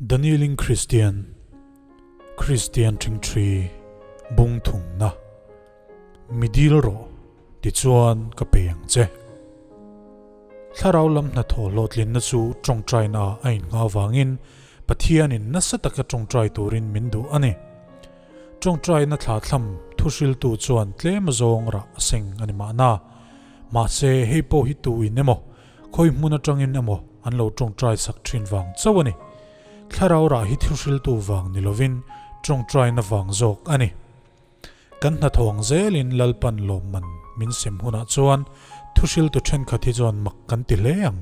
Daniel-in Kristian, Kristian ṭhingṭhi bung thumna mi dil rawh tichuan ka pe ang che. Thlarau lam hnathawh hlawhtlinna chu ṭawngṭaina a innghah avangin Pathianin nasa taka ṭawngṭai turin min duh a ni. Ṭawngṭaina thlahthlam thuhriltu chuan tlem zawng rah a seng a ni mahna. Mahse, hei pawh hi tuin emaw, khawi hmun aṭangin emaw an lo ṭawngṭai sak ṭhin vang chauh a ni. Thlarau rah hi thuhriltu vang ni lovin ṭawngṭaina vang zawk a ni. Kan hnathawng zelin Lalpan lawmman min sem hunah chuan thuhriltu ṭhenkhat hi chuan mak kan ti hle ang.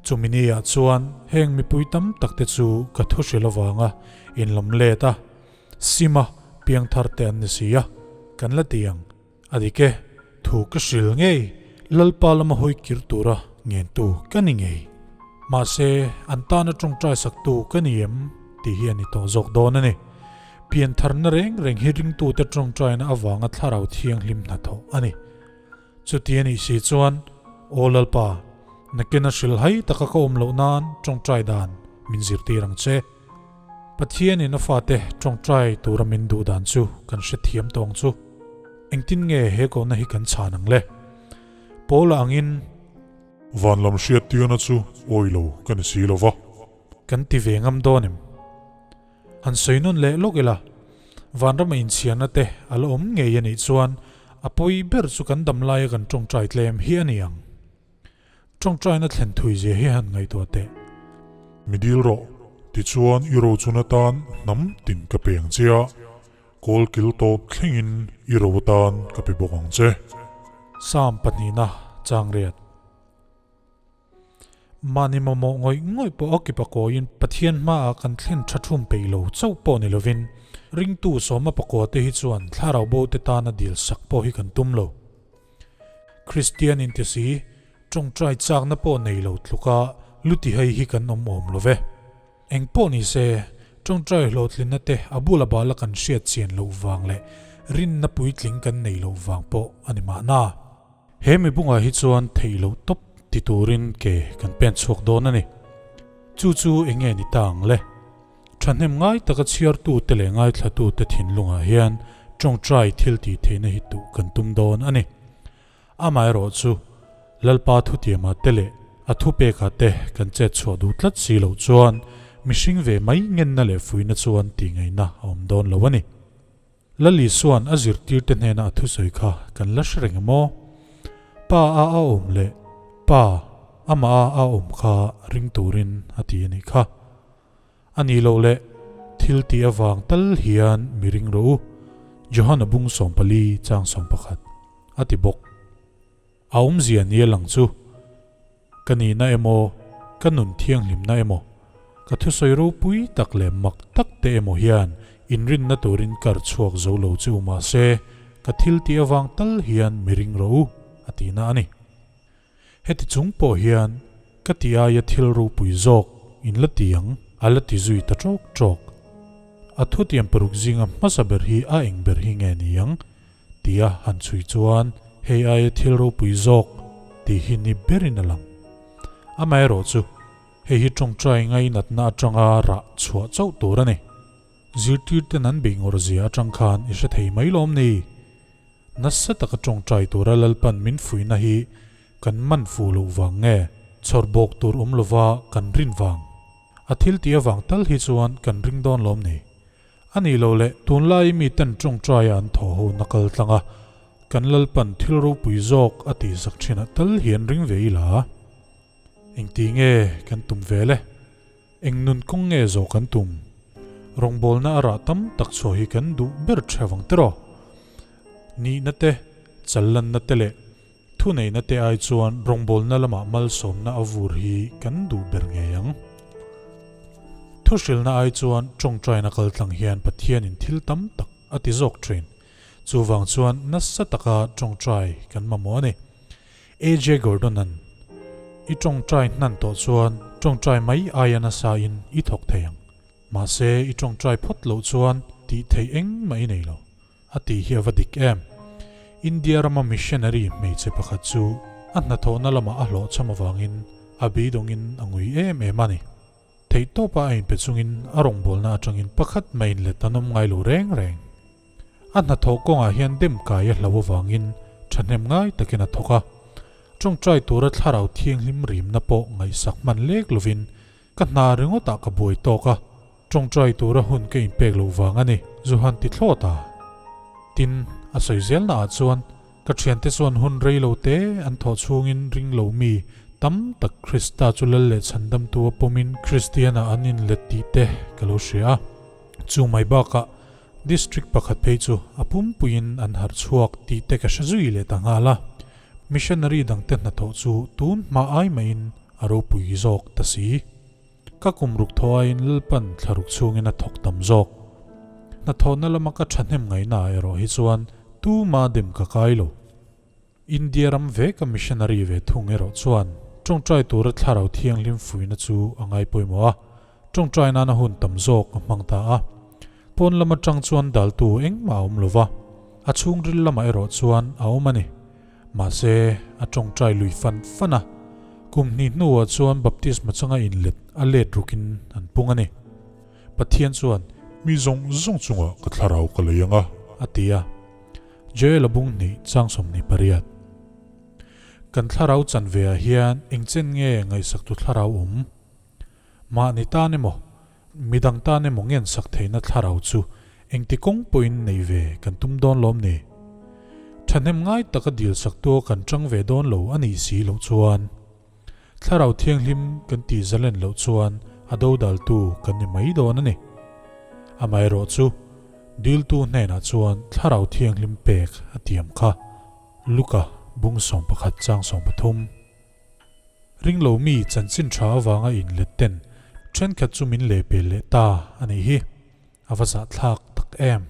Chumi niah chuan heng mipui tam takte chu ka thuhril avanga inlawm let a, sima piangthar te an ni si a, kan la ti ang. A dik e, thu ka hril ngei, Lalpa lama hawi kir tura ngentu ka ni ngei. Mahse, an tana tawngtai saktu ka ni em tih hi a ni tawh zawk dawn a ni. Piantharna reng reng hi ringtute tawngtaina avanga thlarau thianghlim hnathawh a ni. Chuti a nih si chuan, Aw Lalpa, nakina hrilhai taka ka awm loh nan tawngtai dan min zirtir ang che. Pathianin a fate tawngtai tura min duh dan chu kan hrethiam tawng chu. Engtin nge he kohna hi kan chhan ang le? Paula angin. Van lam hriattirna chu awi lo ka ni si lo va. Kan ti ve ngam dawn em? Han sawi nawn leh lawk ila, vanrama inchhiarna te a la awm ngei a nih chuan a pawi ber chu kan dam laia kan tawngtai tlem hi a ni ang. Tawngtaina thlen thui zia hi han ngaihtuah teh. Mi dil rawh, tichuan i rochun atan hnam tin ka pe ang che a, kawl kil tawp thlengin i ro atan ka pe bawk ang che. Psalm pahnihna chang riat. Mahni mamawh ngawih ngawih pawh a kipa kawiin Pathian hmaah kan thlen tha thum peih lo chauh pawh ni lovin ringtu sawma pakua te hi chuan thlarau bo te tana dil sak pawh hi kan tum lo. Kristian inti si, tawngtai chakna pawh nei lo tluka lu ti hei hi kan awm awm lo ve. Eng pawh ni se, tawngtai hlawhtlinna te a bula bala kan hriat chian loh vang leh rinna puitling kan nei loh vang pawh a ni mahna. He mibungah hi chuan theih loh tawp ti turin ke kan pen chhuak dawn a ni. Chu chu eng nge ni ta ang le? Thahnem ngai taka chhiartute leh ngaithlatute thinlungah hian tawngtai thil tih theihna hi tuh kan tum dawn a ni. Amaherawh chu, Lalpa thutiamah te leh a thupekah te kan chet chhuah duh tlat si loh chuan mihring ve mai ngenna leh fuihna chuan tihngaihna a awm dawn lo a ni. Lal Isua'n a zirtirte hnena a thusawi kha kan la hre reng emaw? Pa a a awm leh Pa amah a a awm kha ring turin a ti a nih kha. A nih loh leh thil tih avang tal hian mi ring rawh u, Johana bung 14 chang 11 a ti bawk. A awmzia ni a lang chu, ka nihna emaw, ka nun thianghlimna emaw, ka thusawi ropui tak leh mak tak te emaw hian inrinna turin kar chhuak zo lo che u mahse, ka thil tih avang tal hian mi ring rawh u, a tihna a ni. Heti chung pawh hian ka ti aia thil ropui zawk in la ti ang, a la ti zui ta ṭawk ṭawk. A thutiam paruk zinga hmasa ber hi a eng ber hi nge ni ang? Tia han chhui chuan hei aia thil ropui zawk tih hi ni berin a lang. Amaherawh chu hei hi tawngtai ngainatna atanga rah chhuah chauh tur a ni. Zirtirten an beih ngawrh zia atang khan i hre thei mai lawm ni? Nasa taka tawngtai tura Lalpan min fuihna hi kan man fuh loh vang nge chhawr bawk tur awm lova kan rin vang? A thil tih avang tal hi chuan kan ring dawn lawm ni? A nih loh leh, tunlai mi ten tawngtaia an thaw ho na kal tlang a, kan Lalpan thil ropui zawk a tih zak thinah tal hian ring ve ila. Engti nge kan tum vel e? Eng nun kawng nge zawh kan tum? Rawngbawlna a rah tam tak chhuah hi kan duh ber theuh ang tiraw? Nihna te, challanna te leh thuneihna te ai chuan rawngbawlna lamah malsawmna a vur hi kan duh ber ngei ang. Thuhrilna ai chuan tawngtaina kaltlang hian Pathianin thil tam tak a ti zawk thin. Chuvang chuan nasa taka tawngtai kan mamawh a ni. AJ Gordon-a'n, I tawngtai hnan tawh chuan tawngtai mai aia nasa in i thawk thei ang. Mahse i tawngtai phawt loh chuan tih theih engmah i nei lo. A tih hi a va dik em? India rama missionary hmeichhe pakhat chu a hnathawhna lamah a hlawhchham avangin a beidawngin a ngui em em a ni. Theihtawpa a inpe chungin a rawngbawlna atangin pakhat mah inlet an awm ngai lo reng reng. A hnathawh kawngah hian dem kai a hlo avangin thahnem ngai takin a thawk a. Tawngtai tura thlarau thianghlim rimna pawh ngaihsak hman lek lovin ka hna ringawtah ka buai tawk a, tawngtai tura hun ka inpek loh vang a ni, zu han ti thlawt a. Tin, a sawi zelna ah chuan ka thiante chuan hun rei lo te an thawh chhungin ring lo mi tam tak Krista chu lal leh chhandamtu a pawmin Kristian-ah an inlet tih te ka lo hria a. Chu mai bakah District pakhat phei chu a pumpuiin an harh chhuak tih te ka hre zui leh ta nghal a. Missionary dangte hnathawh chu tun hma ai mahin a ropui zawk ta si. Ka kum ruk thaw aiin Lalpan thlaruk chhungin a thawk tam zawk. Hnathawhna lama ka thahnem ngaihnaah erawh hi chuan tuma dem ka kai lo. India ram veka missionary ve thung erawh chuan tawngtai tura thlarau thianghlim fuihna chu a ngai pawimawh a, tawngtai nana hun tam zawk a hmang ta a. Pawn lam atang chuan daltu engmah a awm lo va, a chhungril lamah erawh chuan a awm a ni. Mahse, a tawngtai lui fan fan a, kum hnih hnuah chuan baptisma changa inlet a let rukin an pung a ni. Pathian chuan. Mi zawng zawng chungah ka thlarau ka lei ang a. A ti a. Joel a bung hnih chang 28. Kan thlarau chanve ah hian engchen nge ngaihsaktu thlarau awm? Mahni tan emaw, midang tan emaw ngensak theihna thlarau chu engti kawng pawhin nei ve kan tum dawn lawm ni? Thahnem ngai taka dilsaktua kan tang ve dawn lo a nih si loh chuan, Thlarau Thianghlim kan tih zalen loh chuan a dodaltu kan ni mai dawn a ni. Amaherawh chu, diltu hnenah chuan Thlarau Thianghlim pek a tiam kha. Luka bung 11 chang 13. Ringlo mi chanchin tha avanga inlet ten thenkhat chu min lehpel leh ta a nih hi. A va zahthlak tak em.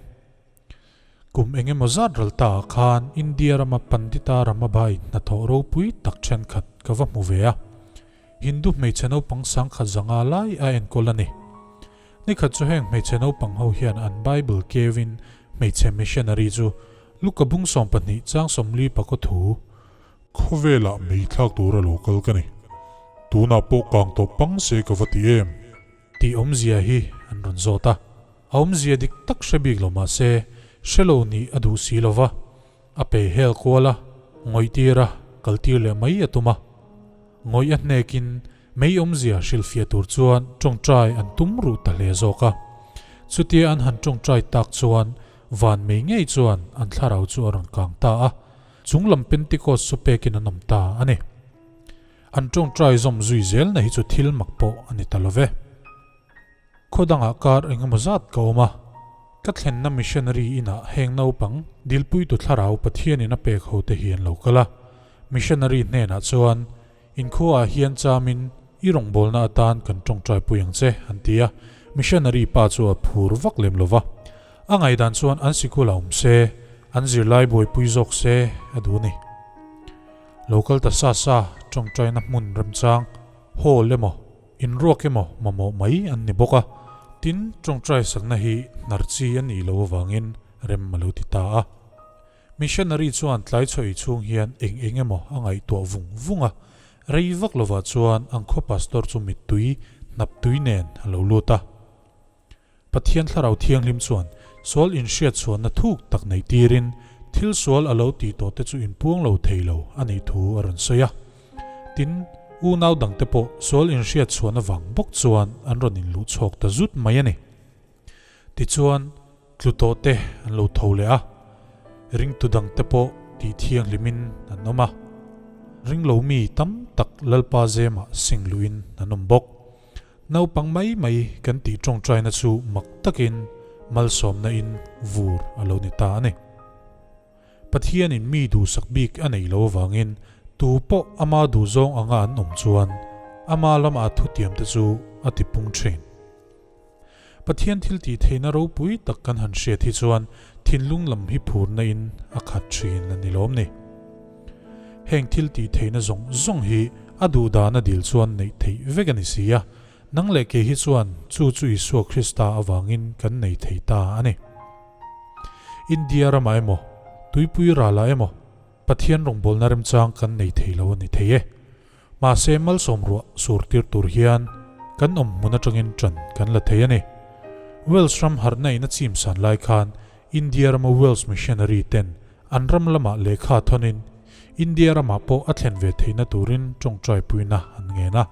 Kum eng emaw zat ral ta ah khan India rama Pandita Ramabai hnathawh ropui tak thenkhat ka va hmu ve a. Hindu hmeichhe naupang sangkhat zanga lai a enkawl a ni. Nikhat chu heng hmeichhe naupang ho hian an Bible keuin hmeichhe missionary chu Luka bung 12 chang 40 pakaw thu Khawvelah mei thlak tura lo kal ka ni. Tunah pawh kang tawh pang se ka va ti em? Tih awmzia hi an rawn zawt a. A awmzia dik tak hre bik lo mah se, hre lo nih a duh si lo va, a pe hel kual a, ngawih tir a, kal tir leh mai a tum a. Ngawih a hnekin mei awmzia hrilhfiah tur chuan tawngtai an tum ruh ta hle zawk a. Chutia an han tawngtai tak chuan van mei ngei chuan an thlarau chu a rawn kang ta a, chung lam Pentecost chu pekin an awm ta a ni. An tawngtai zawm zui zelna hi chu thil mak pawh a ni ta lo ve. Khaw dangah kar eng emaw zat ka awm a, ka thlenna missionary inah heng naupang dilpuitu thlarau Pathianin a pek ho te hi an lo kal a. Missionary hnenah chuan, Inkhuaah hian chamin i rawngbawlna atan kan tawngtai pui ang che, an ti a. Missionary pa chu a phur vak lem lo va. A ngaihdan chuan an sikul a awm se, an zirlai buaipui zawk se a duh a ni. Lo kal ta sa sa, tawngtaina hmun remchang, hall emaw, Inruak emaw mamawh mai an ni bawk a, tin tawngtai sakna hi hnar chi a nih loh avangin rem a lo ti ta a. Missionary chuan tlai chhawi chhung hian eng eng emaw a ngaihtuah vung vung a, rei vak lovah chuan an khaw pastor chu mittui hnap tui nen a lo lut a. Pathian Thlarau Thianghlim chuan sual inhriat chhuanna thuk tak neih tirin thil sual a lo tih tawh te chu inpuang lo thei lo a nih thu a rawn sawi a. Tin, unau dangte pawh sual inhriat chhuan avang bawk chuan an rawn inluh chhawk ta zut mai a ni. Tichuan, tlu tawh te an lo tho leh a, ringtu dangte pawh tih thianghlimin an awm a. Ringlo mi tam tak Lalpa Zemah sing luhin an awm bawk. Naupang mai mai kan tih tawngtaina chu mak takin malsawmna in vur a lo ni ta a ni. Pathianin mi duhsak bik a neih loh avangin tu pawh ama duhzawng anga an awm chuan ama lama thutiam te chu a ti pung thin. Pathian thil tih theihna ropui tak kan han hriat hi chuan thinlung lam hi phurna in a khat thin a ni lawm ni. Heng thil tih theihna zawng zawng hi a duh dan a dil chuan neih theih vek a ni si a, nang leh kei hi chuan chu chu Isua Krista avangin kan nei thei ta a ni. India ramah emaw, tuipui ralah emaw Pathian rawngbawlna remchang kan nei thei lo a ni thei e. Mahse malsawm ruah sur tir tur hian kan awm hmun atangin ṭan kan la thei a ni. Wales ram harhna in a chim san lai khan India rama Wales missionary ten an ram lamah lehkha thawnin India ramah pawh a thlen ve theihna turin tawngtai puina an ngen a.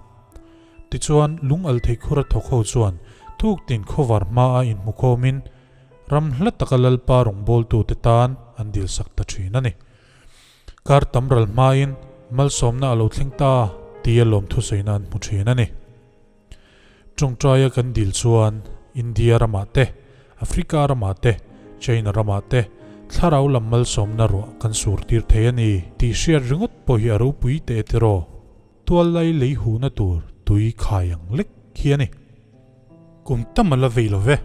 Tichuan lung al thei khura thawk ho chuan tuk tin khawvar hmaa inhmukhawmin ram hla taka Lalpa rawngbawltute tan an dilsak ta thin a ni. Kar tam ral hmain malsawmna a lo thleng ta tia lawmthusawiina an hmu thin a ni. Tawngtaia kan dil chuan India ramah te, Africa ramah te, China ramah te thlarau lam malsawmna ruah kan sur tir thei a ni tih hriat ringawt pawh hi a ropui teh e tiraw? Tuallai lei huhna tur tui khai ang lek hi a ni. Kum tam a la vei lo ve.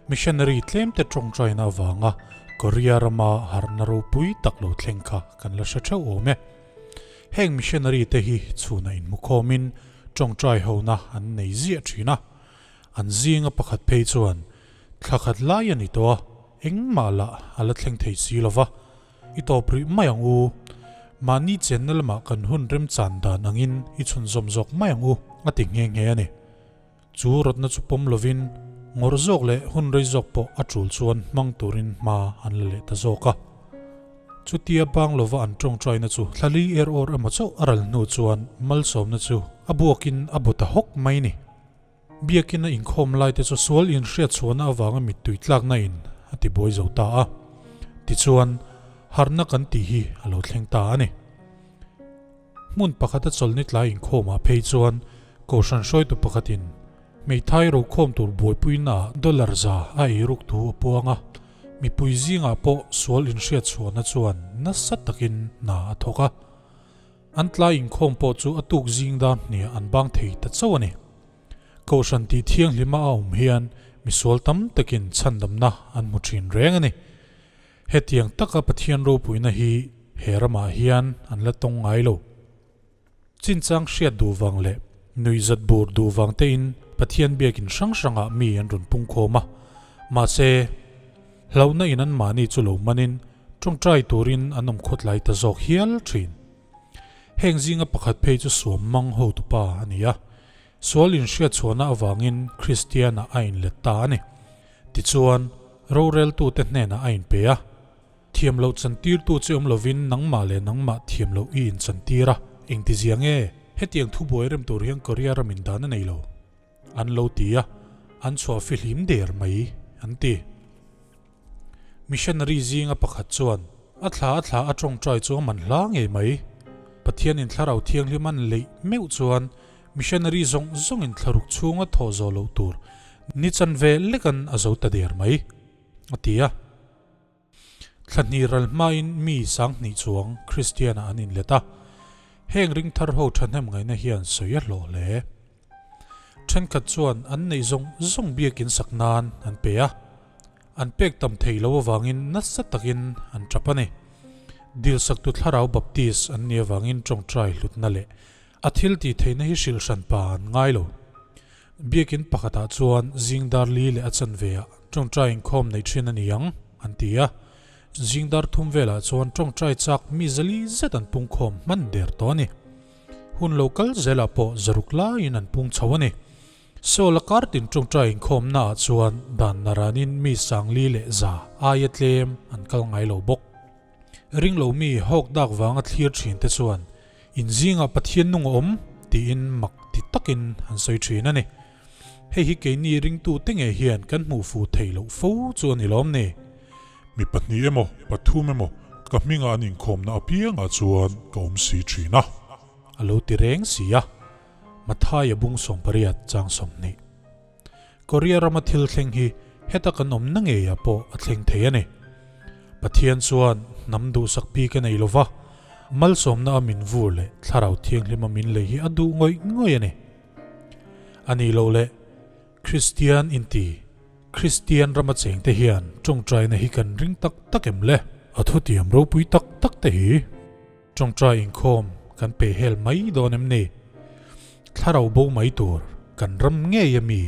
Missionary tlemte tawngtaina avanga Korea rama harhna ropui tak lo thleng kha kan la hre theuh awm e. Heng missionary te hi chhunah inhmukhawmin tawngtai hona an nei ziah thin a. An zinga pakhat phei chuan thla khat lai a ni tawh a, engmah lah a la thleng thei si lo va. I tawp rih mai ang u. Mahni chenna lamah kan hun remchan dan angin i chhunzawm zawk mai ang u, a ti nghe nghe a ni. Chu rawtna chu pawm lovin ngawrh zawk leh hun rei zawk pawh a tul chuan hmang turin hma an la leh ta zawk a. Chutia bang lova an tawngtaina chu thlali er awr emaw chauh a ral hnu chuan malsawmna chu a buakin a bu ta hawk mai ni. Biakin a inkhawm laite chu sual inhriatchhuahna avanga mittui tlakna in a ti buai zo ta a. Tichuan, harhna kan tih hi a lo thleng ta a ni. Hmun pakhata chawlhni tlai inkhawmah phei chuan Kohhran hruaitu pakhatin hmeithai rokhawm tur buaipuinaah dollar za a eiruk thu a puang a, mipui zingah pawh sual inhriatchhuahna chuan nasa takin hna a thawk a. An tlai inkhawm pawh chu a tuk zing dar hniah an bang thei ta chauh a ni. Kohhran tih thianghlima a awm hian misual tam takin chhandamna an hmu thin reng a ni. Hetiang taka Pathian ropuina hi he ramah hian an la tawng ngai lo. Chinchang hriat duh vang leh nuihzat bur duh vang tein Pathian biakin hrang hrangah mi an rawn pungkhawm a. Mahse, hlauhna in anmahni chu lo manin tawngtai turin an awm khawtlai ta zawk hial thin. Heng zinga pakhat phei chu suam mang hotupa a ni a. Sual inhriatchhuahna avangin Kristianah a inlet ta a ni. Tichuan, roreltute hnenah a inpe a. Thiam loh chantirtu che awm lovin nangmah leh nangmah thiam loh i inchantir a, engtizia nge? Hetiang thubuai rem tur hian Korea ramin dan a nei lo, an lo ti a, an chhuah fihlim der mai, an ti. Missionary zinga pakhat chuan, A thla a thla a tawngtai chu a man hla ngei mai. Pathianin Thlarau Thianghlim an leih meuh chuan Missionary zawng zawngin thlaruk chhunga thawh zawh loh tur ni chanve lekan a zo ta der mai, a ti a. Thla hnih ral hmain mi sanghnih chuang Kristian-ah an inlet a, heng ringthar ho thahnem ngaihna hian sawi a hlawh hle. Thenkhat chuan an neih zawng zawng biakin sak nan an pe a, an pek tam thei lo avangin nasa takin an tap a ni. Dilsaktu Thlarau Baptist an nih avangin tawngtai hlutna leh A thil tih theihna hi hrilh hran pa an ngai lo. Biakin pakhatah chuan zing dar li leh a chanve ah tawngtai inkhawm neih thin a ni ang, an ti a. Zing dar thum velah chuan tawngtai chak mi zali zet an pungkhawm hman der tawh a ni. Hun lo kal zelah pawh zaruk laiin an pung chho a ni. Saul a kar tin tawngtai inkhawmna ah chuan dan naranin mi sangli leh za aia tlem an kal ngai lo bawk. Ringlo mi hawk dak vanga thlir thin te chuan in zingah Pathian nung a awm tiin mak ti takin an sawi thin a ni. Hei hi keini ringtu te nge hian kan hmuh fuh theih loh fo chu a ni lawm ni? Mi pahnih emaw, pathum emaw ka hmingah an inkhawmna apiangah chuan ka awm si thin a. A lo ti reng si a, Mathaia bung 80 chang 20. Korea rama thil thleng hi heta kan awmna ngeiah pawh a thleng thei a ni. Pathian chuan hnam duhsak bik a nei lo va, malsawmna a min vur leh thlarau thianghlima min lei hi a duh ngawih ngawih a ni. A nih loh leh, Kristian inti, Kristian rama chengte hian tawngtaina hi kan ring tak tak em le? A thutiam ropui tak tak te hi. Tawngtai inkhawm kan pe hel mai dawn em ni? Thlarau bo mai tur kan ram ngei a mi?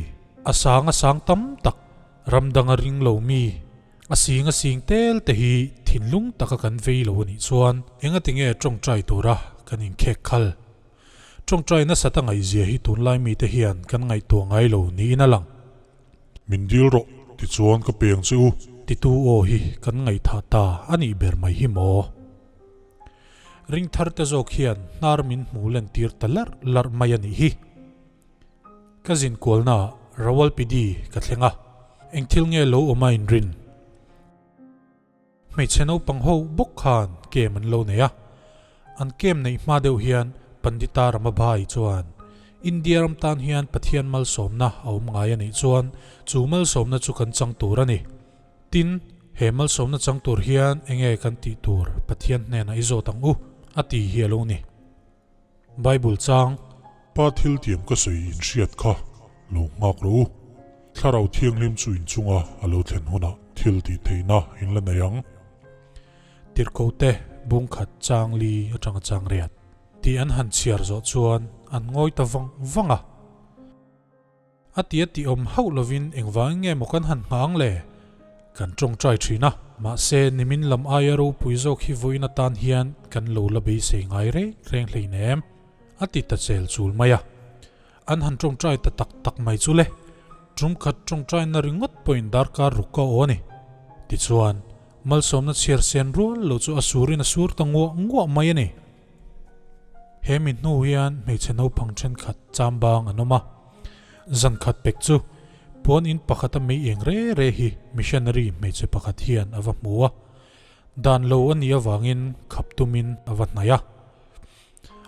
A sang a sang tam tak, ram dang a ring lo mi, a sing a sing tel te hi thinlung taka kan vei lo a nih chuan engati nge tawngtai tura kan inkhek khal? Ṭawngṭai nasat a ngaihzia hi tunlai mite hian kan ngaihtuah ngai lo niin a lang. Min dil rawh, tichuan ka pe ang che u. Titu aw hi kan ngaihthah ta a nih ber mai hi maw? Ring thar te zawk hian hnar min hmu len tir ta larh larh mai a nih hi. Ka zin kualnaah Rawalpindi ka thleng a, eng thil nge lo awm a inrin? Hmeichhe naupang ho bawk khan kem an lo nei a, an kem neih hma deuh hian Pandita Ramabai chuan India ram tan hian Pathian malsawmna a awm ngai a nih chuan chu malsawmna chu kan chang tur a ni. Tin, he malsawmna chang tur hian enge kan tih tur Pathian hnenah i zawt ang u, a ti hi a lo ni. Bible chang. Pa thil tiam ka sawi in hriat kha lo nghak rawh u. Thlarau Thianghlim chu in chunga a lo thlen hunah thil tih theihna in la nei ang. Tirhkote bung khat chang li atanga chang riat tih an han chhiar zawh chuan an ngawi ta vang vang a. A ti a tih awm hauh lovin engvangin nge maw kan han nghang le? Kan tawngtai thin a, mahse nimin lam aia ropui zawk hi vawiin atan hian kan lo la beisei ngai reng reng hleinem, a ti ta chel chul mai a. An han tawngtai ta tak tak mai chu le, tum khat tawngtaina ringawt pawhin darkar ruk a aw a ni. Tichuan, malsawmna chhiar sen rual lo chu a surin a sur ta nguah nguah mai a ni. He mi hnu hian hmeichhe naupang thenkhat chambang an awm a, zan khat pek chu puan in pakhata mei eng re re hi missionary hmeichhe pakhat hian a va hmu a, dan lo a nih avangin khap tumin a va hnaih a.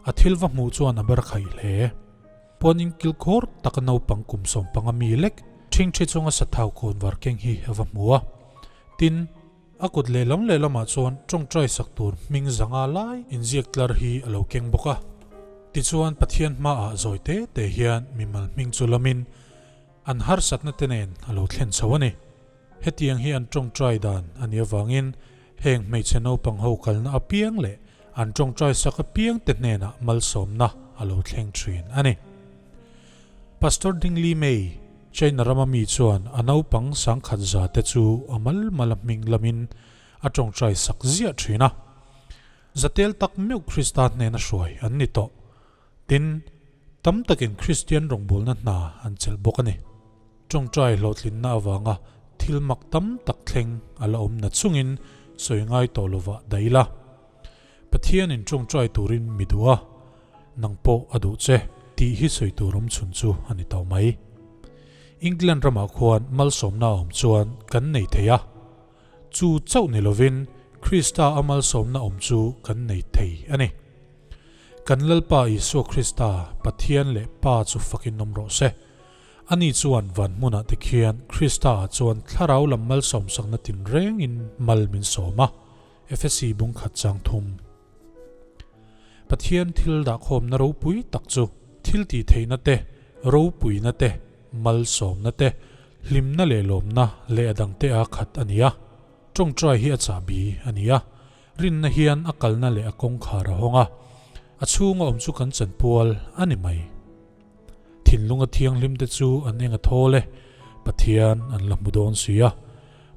A thil va hmuh chuan a ber khaih hle. Puan in kilkhawr taka naupang kum sawmpanga mi lek ṭhingṭhi chunga sathau kawnvar keng hi a va hmu a, tin, A kut lehlam lehlamah chuan tawngtai sak tur hming zanga lai inziak tlar hi a lo keng bawk a. Tichuan Pathian hmaah zawi te te hian mimal hming chu lamin an harsatna te nen a lo thlen chho a ni. Hetiang hi an tawngtai dan a nih avangin heng hmeichhe naupang ho kalna apiang leh an tawngtai sak apiang te hnenah malsawmna a lo thleng thin a ni. Pastor Dingli Mei China rama mi chuan a naupang sangkhat za te chu a mal mal a hming lamin a tawngtai sak ziah thin a. Zatel tak meuh Krista hnena hruai an ni tawh. Tin, tam takin Kristian rawngbawlna hna an chelh bawk a ni. Tawngtai hlawhtlinna avanga thil mak tam tak thleng a la awm na chungin sawi ngai tawh lovah daih ila. Pathianin tawngtai turin mi duh a, nang pawh a duh che tih hi sawi tur awm chhun chu a ni tawh mai. England ramah khuan malsawmna a awm chuan kan nei thei a, chu chauh ni lovin Krista a malsawmna awm chu kan nei thei a ni. Kan Lalpa Isua Krista, Pathian leh Pa chu fakin awm rawh se. Ani chuan van hmunah te khian Krista-ah chuan thlarau lam malsawmsakna tinrengin mal min sawm a. Efesi bungkhat chang thum. Pathian thil dahkhawmna ropui tak chu thil tih theihna te, ropuina te, malsawmna te, hlimna leh lawmna leh a dangte a khat a ni a. Tawngtai hi a chahbi a ni a, rinna hian a kalna leh a kawngkhar a hawng a, a chhunga awm chu kan chanpual a ni mai. Thinlunga thianghlim te chu an eng a thawl e, Pathian an la hmu dawn si a,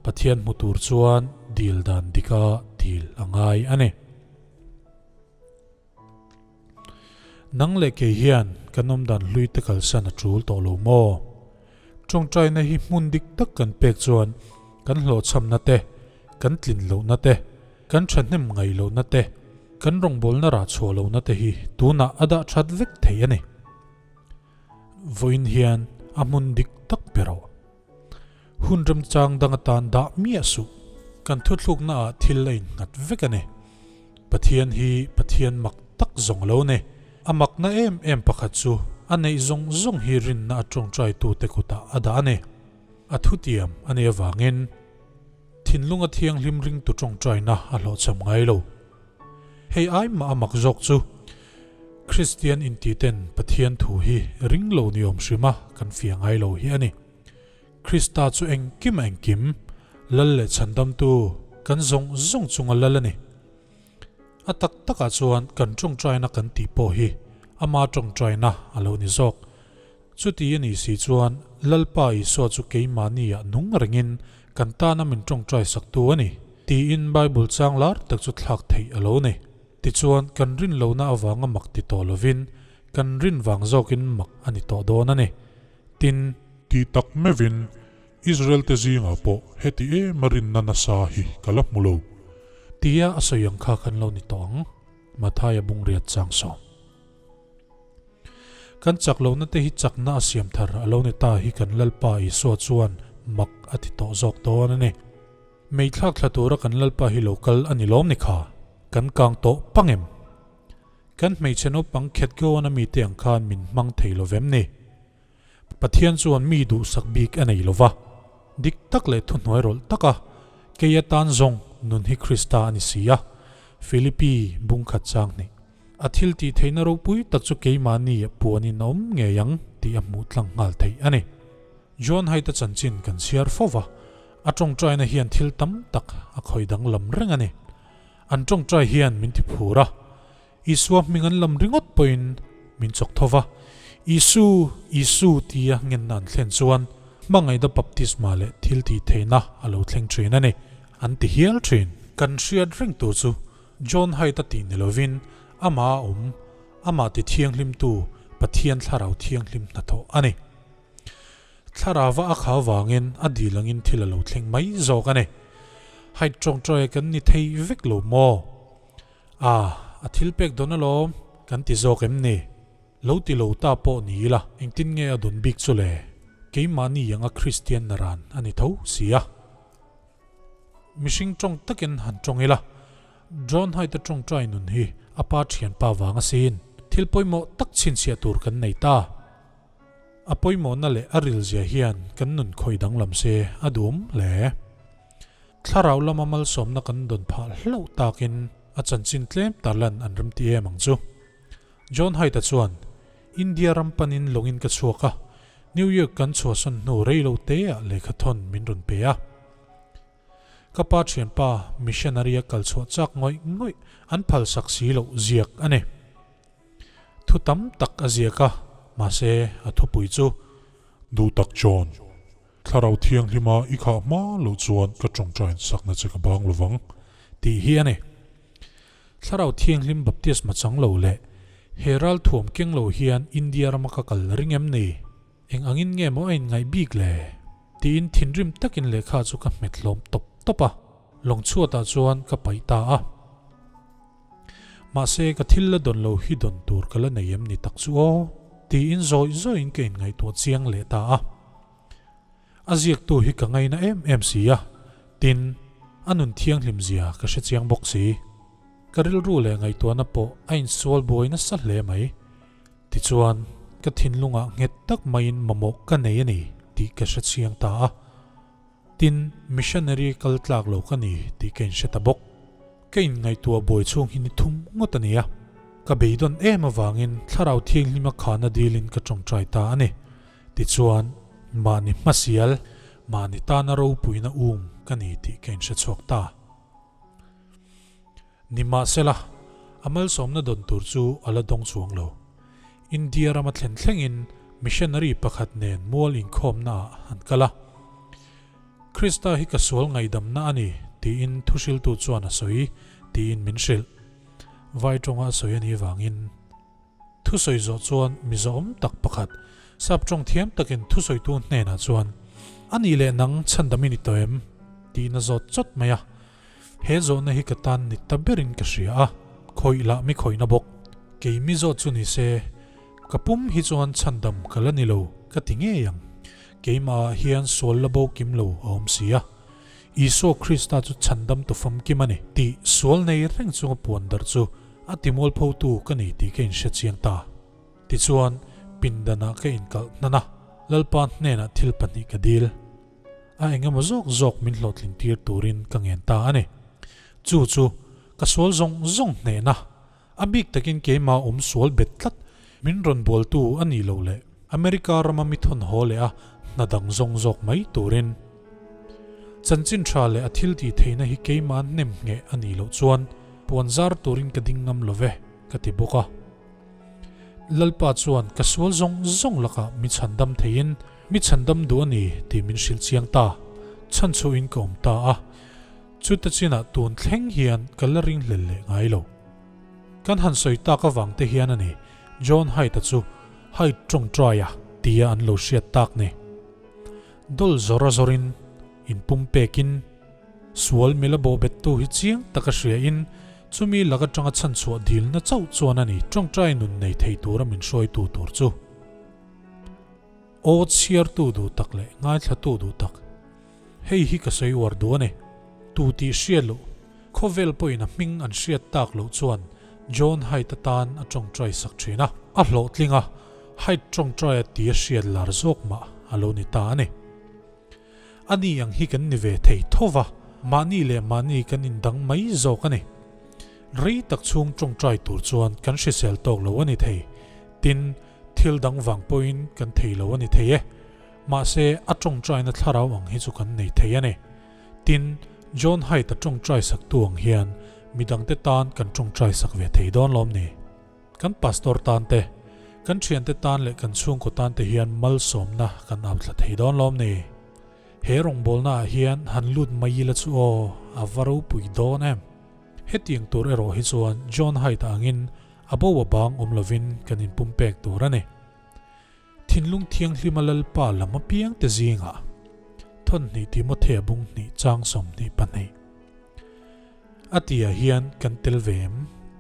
Pathian hmu tur chuan dil dan dika dil a ngai a ni. Nang leh kei hian kan awm dan hlui te kalsan a tul tawh lo maw? Tawngtaina hi hmun dik tak kan pek chuan kan hlawhchhamna te, kan tlin lohna te, Kan thahnem ngaih lohna te, kan rawngbawlna rah chhuah lohna te hi tunah a dah that vek thei a ni. Vawiin hian a hmun dik tak pe rawh. Hun remchang dang atan dah miah suh. Kan thuthlukna ah thil a innghat vek a ni. Pathian hi Pathian mak tak zawng lo ni. A makna em em pakhat chu a neih zawng zawng hi rinna a tawngtaitute kutah a dah a ni. A thutiam a nih avangin. Thinlunga thianghlim ringtu tawngtaina a hlawhchham ngai lo. Hei ai mah a mak zawk chu Kristian intiten Pathian thu hi ring lo ni awm hrima kan fia ngai lo hi a ni. Krista chu engkim a engkim, Lal leh Chhandamtu kan zawng zawng chunga Lal a ni. A tak takah chuan kan tawngtaina kan tih pawh hi ama tawngtaina a lo ni zawk. Chuti a nih si chuan Lalpa Isua chu keimahniah nung rengin kan tana min tawngtai saktu a ni, tiin Bible chang lar tak chu thlak theih a lo ni. Tichuan, kan rin lohna avanga mak ti tawh lovin, kan rin vang zawkin mak a ni tawh dawn a ni. Tin. Tih tak meuhin Israel te zingah pawh heti em a rinna nasa hi ka la hmu lo. Tia a sawi ang kha kan lo ni tawh ang, Mathaia bungriat chang sawm. Kan chak lohna te hi chakna a siam thar a lo ni ta hi kan Lalpa Isua chuan mak a ti tawh zawk dawn a ni. Meithlak thla tura kan Lalpa hi lo kal a ni lawm ni kha? Kan kang tawh pang em? Kan hmeichhe naupang khet Goan a mite ang khan min hmang thei lo vem ni? Pathian chuan mi duhsak bik a nei lo va, dik tak leh thuhnuai rawlh taka kei atan zawng nun hi Krista a ni si a, Philippi bungkhat chang hnih. A thil tih theihna ropui tak chu keimahni a puanin a awm ngei ang tih a hmuh tlang nghal theih a ni. John Haidt-a chanchin kan chhiar fo va, a tawngtaina hian thil tam tak a khawih danglam reng a ni. An tawngtai hian min ti phur a, Isua hming an lam ringawt pawhin min chawk tho va, Isu, Isu tia ngenna an thlen chuan hmangaihna baptisma leh thil tih theihna a lo thleng thin a ni, an ti hial thin. Kan hriat reng tur chu John Haidt-a tih ni lovin amah a awm, amah ti thianghlimtu Pathian Thlarau Thianghlim hnathawh a ni. Thlarauva a kha vangin a dil angin thil a lo thleng mai zawk a ni. Haidt tawngtawi kan ni thei vek lo maw? A, a thil pek dawn alawm, kan ti zawk em ni? Lo ti lo ta pawh ni ila, engtin nge a dawn bik chu le? Keimahni anga Kristian naran a ni tho si a. Mihring tawng takin han tawng ila, John Haidt-a tawngtai nun hi a pa thianpa vang asin. Thil pawimawh tak chhinchhiah tur kan nei ta. A pawimawhna leh a rilzia hian kan nun khawih danglam se a duhawm hle. Thlarau lama malsawmna kan dawn phah hlauh takin a chanchin tlem tarlan an remti em ang chu. John Haidt-a chuan, India ram panin lawngin ka chhuak a, New York kan chhuahsawn hnu rei lo teah lehkha thawn min rawn pe a. Ka pa thianpa missionary-a kal chhuah chak ngawih ngawih an phalsak si loh ziak a ni. Thu tam tak a ziak a, mahse a thupui chu. Duh tak John, Thlarau Thianghlima i khah hma loh chuan ka tawngtain sakna che ka bang lovang. Tih hi a ni. Thlarau Thianghlim baptisma chang lo leh he ral thuam keng lo hian India rama ka kal ring em ni? Eng angin nge maw a inngaih bik le? Tiin thinrim takin lehkha chu ka hmet hlawm tawp tawp a, lawng chhuatah chuan ka paih ta a. Mahse, ka thil la dawn lo hi dawn tur ka la nei em ni tak chu aw? Tiin zawi zawiin ka inngaihtuah chiang leh ta a. A ziaktu hi ka ngaina em em si a, tin, a nun thianghlim zia ka hre chiang bawk si. Ka rilru leh ngaihtuahna pawh a insual buai nasa hle mai. Tichuan, ka thinlungah nghet tak maiin mamawh ka nei a ni tih ka hre chiang ta a. Tin, missionary kal tlak lo ka ni tih ka inhre ta bawk. Ka inngaihtuah buai chhung hi ni thum ngawt a ni a. Ka beidawn em avangin Thlarau Thianghlima khana dilin ka tawngtai ta a ni. Tichuan, mahni hmasial, mahni tana ropuina um ka ni tih ka inhre chhuak ta. Nimahsela, a malsawmna dawn tur chu a la dawng chuang lo. India rama thlen thlengin missionary pakhat nen mual inkhawmna ah an kal a. Krista hi ka sual ngaihdamna a ni tiin thuhriltu chuan a sawi tiin min hrilh. Vai tawnga a sawi a nih vangin. Thusawi zawh chuan Mizoawm tak pakhat, sap tawng thiam takin thusawitu hnenah chuan, A nih leh nang chhandam i ni tawh em? tiin a zawt chawt mai a. He zawhna hi ka tan ni ta berin ka hria a, khawih lah mi khawihna bawk. Kei mi zawt chu ni se, ka pum hi chuan chhandam ka la ni lo ka ti ngei ang. Keimahah hian sual la bo kim lo a awm si a. Isua Krista chu chhandam tu famkim a ni tih sual nei reng chunga puan darh chu a timualphotu ka ni tih ka inhre chiang ta. Tichuan, pindanah ka inkalh hnan a, Lalpa hnenah thil pahnih ka dil. A engemaw zawk zawk min hlawhtlin tir turin ka ngen ta a ni. Chu chu ka sual zawng zawng hnehna, a bik takin keimah awm sual bet tlat min rawn bualtu a nih loh leh America rama mi thawn haw leh a hna dang zawng zawk mai turin. Chanchin tha leh a thil tih theihna hi keimah hnem ngheh a nih loh chuan puan zar turin ka ding ngam lo ve, ka ti bawk a. Lalpa chuan ka sual zawng zawng lakah mi chhandam theiin mi chhandam duh a ni tih min hrilh chiang ta. Chhanchhuahin ka awm ta a. Chuta chinah tun thleng hian ka la ring hlel leh ngai lo. Kan han sawi tak avang te hian a ni. John Haidt-a chu Haidt ṭawngṭaia tia an lo hriat tak ni. Dawl zawr a zawrin, inpum pekin, sual mila bawhbettu hi chiang taka hriain chumi lak aṭanga chhanchhuah dilna chauh chuan a ni ṭawngṭai nun nei thei tura min hruaitu tur chu. Aw chhiartu duh tak leh ngaithlatu duh tak. Hei hi ka sawi uar duh a ni. Tu tih hriat loh, khawvel pawhin a hming an hriat tak loh chuan John Haidt atan a ṭawngṭai sak ṭhin a. A hlawhtling a, Haidt ṭawngṭaia tia hriat lar zawk mah a lo ni ta a ni. Ani ang hi kan ni ve thei tho va, mahni leh mahni kan indang mai zawk a ni. Rei tak chhung ṭawngṭai tur chuan kan hrisel tawk lo a ni thei. Tin, thil dang vang pawhin kan thei lo a ni thei e. Mahse, a ṭawngṭaina thlarau ang hi chu kan nei thei a ni. Tin, John Haidt-a ṭawngṭai saktu ang hian midangte tan kan ṭawngṭai sak ve thei dawn lawm ni? Kan pastor tan te, kan ṭhiante tan leh kan chhungkaw tan te hian malsawmna kan au thla thei dawn lawm ni? He rawngbawlna ah hian han lut mai ila chu aw, a va ropui dawn em? Hetiang tur erawh hi chuan John Haidt-a angin a bo a bang awm lovin kan inpumpek tur a ni. Thinlung thianghlima Lalpa lam apiang te zingah thawnhnih Timothea bung hnih chang 22 a tihah hian kan tel ve em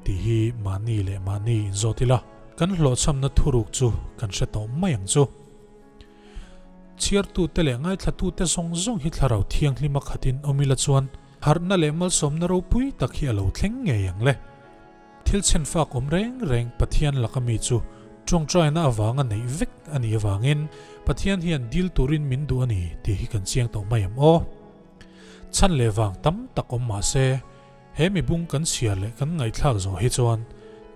tih hi mahni leh mahni inzawt ila kan hlawhchhamna thuruk chu kan hre tawh mai ang chu. Chhiartute leh ngaithlatute zawng zawng hi thlarau thianghlima khatin awm ila chuan harhna leh malsawmna ropui tak hi a lo thleng ngei ang le. Thil chhenfak awm reng reng Pathian laka mi chu ṭawngṭaina avanga neih vek a nih avangin Pathian hian dil turin min duh a ni tih hi kan chiang tawh mai ang aw. Chhan leh vang tam tak awm mah se, he mibung kan chhiar leh kan ngaihthlak zawh hi chuan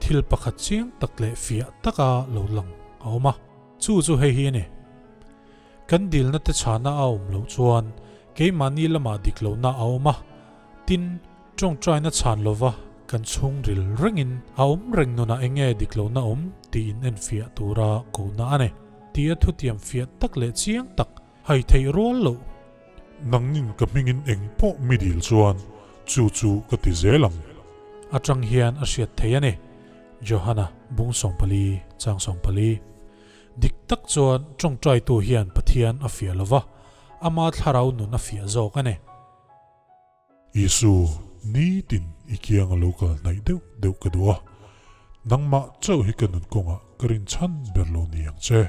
thil pakhat chiang tak leh fiah taka lo lang a awm a. Chu chu hei hi a ni. Kan dilna te chhana a awm loh chuan keimahni lamah dik lohna a awm a, tin, Ṭawngṭaina chhan lova kan chhungril rengin a awm reng nunah eng nge dik lohna awm tiin enfiah tura kohna a ni tia thutiam fiah tak leh chiang tak hai theih rual loh. Nangnin ka hmingin eng pawh mi dil chuan chu chu ka ti zel ang. Aṭang hian a hriat theih a ni. Johana bung 14 chang 14. Dik tak chuan ṭawngṭaitu hian Pathian a fiah lova, ama thlarau nun a fiah zawk a ni. Isu, nitin i kiang a lo kal hnaih deuh deuh ka duh a, nangmah chauh hi ka nun kawngah ka rinchhan ber lo ni ang che.